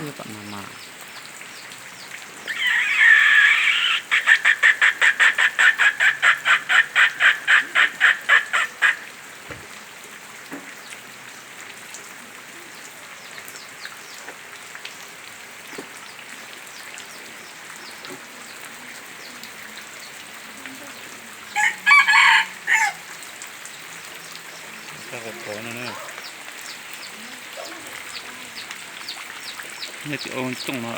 Tom no mas nej tsis ua tsooj no.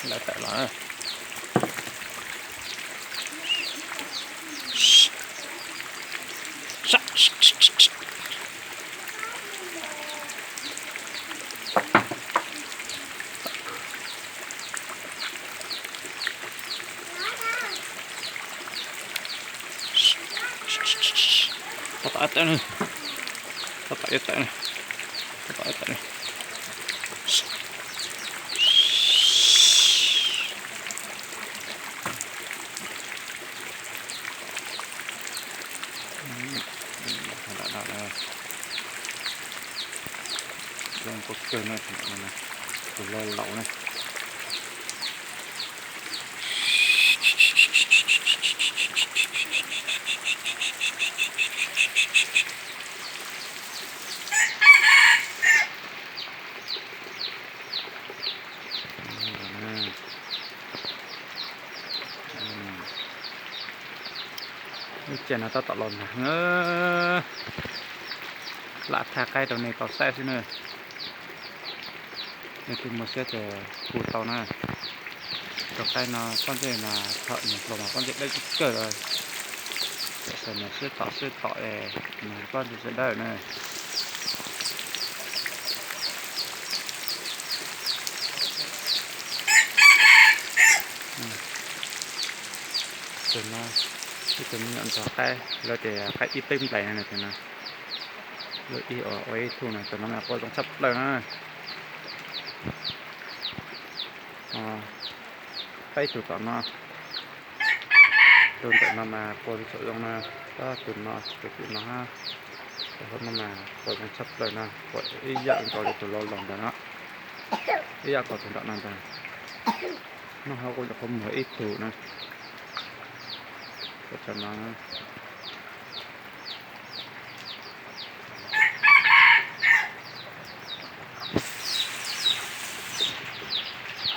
Lawv tawm los. Tab tom tawm, tab tom yuav tawm, tab tom yuav tawm. Zoo nkauj kawg na, tus loj laus na. Lub tsev no tab tom los nag na. Lam thaij qaib rau nej tau saib xwb na. Nej twb muaj siab ces hu tau na. Rau qaib no pob ntseg mas thaum nws hluas mas pob ntseg dawb kawg kawg. Ces nws sib tom sib tom es nws pob ntseg tsis dawb na. Tus no ib tug me nyuam ntxhua qaib, lawv tias qaib ib teeb nplais no tus no. Lawv ib ua ib tug no, tus no mas quaj zoo tshaj plaws na. Peb tus tom no, tus ntawm no mas quaj tsis tshua zoo na, tab tus no tus tim no, tus hauv no mas quaj zoo tshaj plaws na, quaj ib yam nkaus li tus loj laus ntawd no, ib yam nkaus tus nram no ntag. Noj hauv kuj nyuam qhuav muag ib tug na. Ua tsaug no.